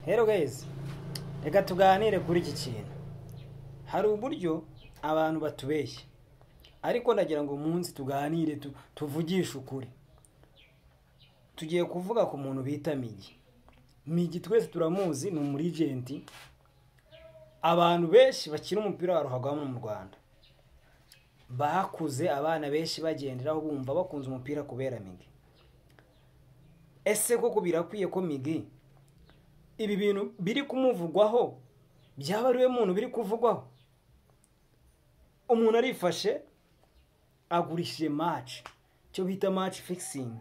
Rero guys, reka tuganire kuri iki kintu. Hari uburyo abantu batubeshya, ariko ndagira ngo umunsi tuganire tuvugishe ukuri. Tugiye kuvuga ku muntu bita Migi. Migi twese turamuzi, ni umuregenti. Abantu benshi bakina umupira wa ruhago hano mu Rwanda bakuze, abana benshi bagenderaho bumva bakunze umupira kubera Migi. Ese koko birakwiye ko Migi ibi bintu biri kumuvugwaho byaba ari we muntu biri kuvugwaho? Umuntu arifashe agurishije match, cyo bita match fixing.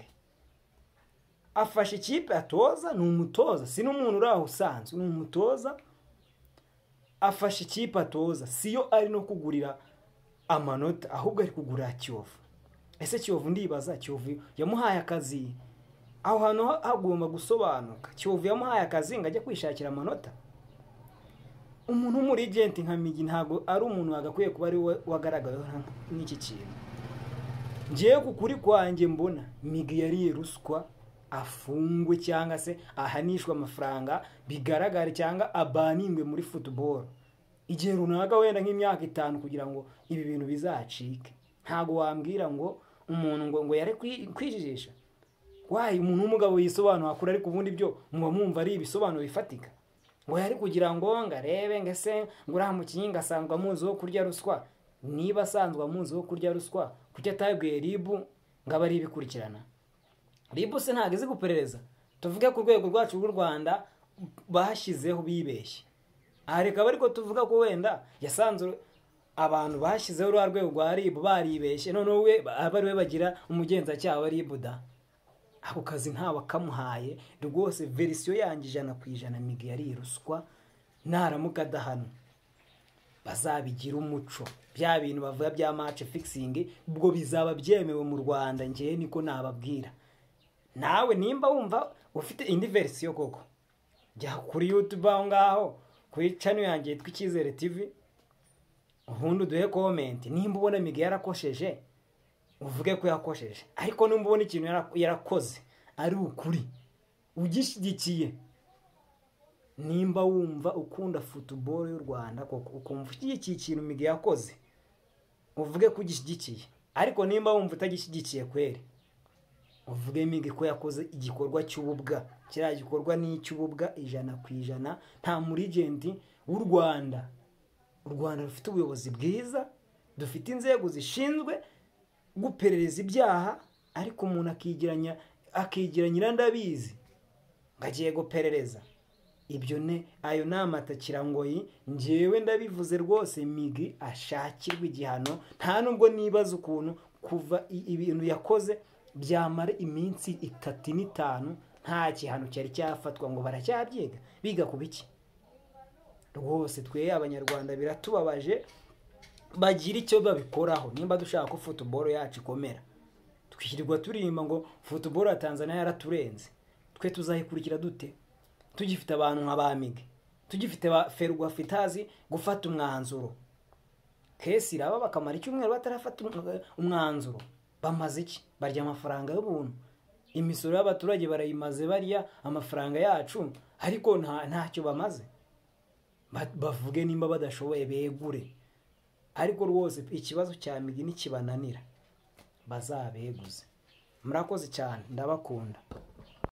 Afashe ikipe atoza, ni umutoza, si n'umuntu uri aho usanzwe, ni umutoza. Afashe ikipe atoza, siyo ari no kugurira amanota, ahubwo ari kugurira Kiyovu. Ese Kiyovu, ndibaza, Kiyovu yamuhaye akazi? Aho hantu hagomba gusobanuka. Kiyovu yamuhaye akazi ngo ajye kwishakira amanota? Umuntu w'umuregenti nka Migi ntabwo ari umuntu wagakwiye kuba ari we wagaragaweho n'iki kintu. Ngewe ku kuri kwanjye mbona Migi yariye ruswa, afungwe cyangwa se ahanishwe amafaranga bigaragare, cyangwa abaningwe muri football igihe runaka, wenda nk'imyaka 5, kugira ngo ibi bintu bizacike. Ntabwo wambwira ngo umuntu ngo yari kwijijisha. Wayi, umuntu w'umugabo yisobanura kure, ariko ubundi byo muba mwumva ari ibisobanuro bifatika? Ngo yari kugira ngo arebe ngo ese ngo uriya mukinnyi ngo asanzwe amuziho kurya ruswa. Niba asanzwe amuziho kurya ruswa, kuki atabwiye RIB ngo abe ari ibikurikirana? RIB se ntabwo izi guperereza? Tuvuge ku rwego rwacu rw'u Rwanda bashyizeho bibeshye aha, reka ariko tuvuga ko wenda yasanze abantu bashyizeho rwa rwego rwa RIB baribeshye, noneho we aba ari we bagira umugenzacyaha wa RIB da. Ako kazi ntawe akamuhaye rwose. Version yanjye 100%, Migi yariye ruswa. Naramuka adahanwe, bazabigira umuco. Bya bintu bavuga bya match fixing ubwo bizaba byemewe mu Rwanda. Ngewe niko nababwira. Nawe nimba wumva ufite indi version koko, jya kuri YouTube aho ngaho kuri channel yanjye yitwa Icyizere TV, ubundi uduhe comment. Nimba ubona Migi yarakosheje, uvuge ko yakosheje, ariko nimba ubona ikintu yarakoze ari ukuri, ugishyigikiye, nimba wumva ukunda football y'u Rwanda koko, ukumva ushyigikiye ikintu Migi yakoze, uvuge ko ugishyigikiye. Ariko nimba wumva utagishyigikiye kweri, uvuge Migi ko yakoze igikorwa cy'ububwa. Kiriya gikorwa ni icy'ububwa 100%. Nta muregenti w'u Rwanda, u Rwanda rufite ubuyobozi bwiza, dufite inzego zishinzwe guperereza ibyaha, ariko umuntu akigira nyirandabizi ngo agiye guperereza. Ibyo ne ayo ni amatakirangoyi. Ngewe ndabivuze rwose, Migi ashakirwa igihano. Nta nubwo nibaza ukuntu kuva ibintu yakoze byamara iminsi 3 n'5 nta gihano cyari cyafatwa, ngo baracyabyiga. Biga ku biki? Rwose twe Abanyarwanda biratubabaje. Bagira icyo babikoraho nimba dushaka ko football yacu ikomera. Twirirwa turirimba ngo football ya Tanzania yaraturenze, twe tuzayikurikira dute tugifite abantu nka ba Migi, tugifite ba Ferwafa itazi gufata umwanzuro? Case iraba bakamara icyumweru batarafata umwanzuro. Bamaze iki? Barya amafaranga y'ubuntu, imisoro y'abaturage barayimaze, barya amafaranga yacu, ariko ntacyo bamaze. Bavuge nimba badashoboye begure, ariko rwose ikibazo cya Migi nikibananira bazabeguze. Murakoze cyane, ndabakunda.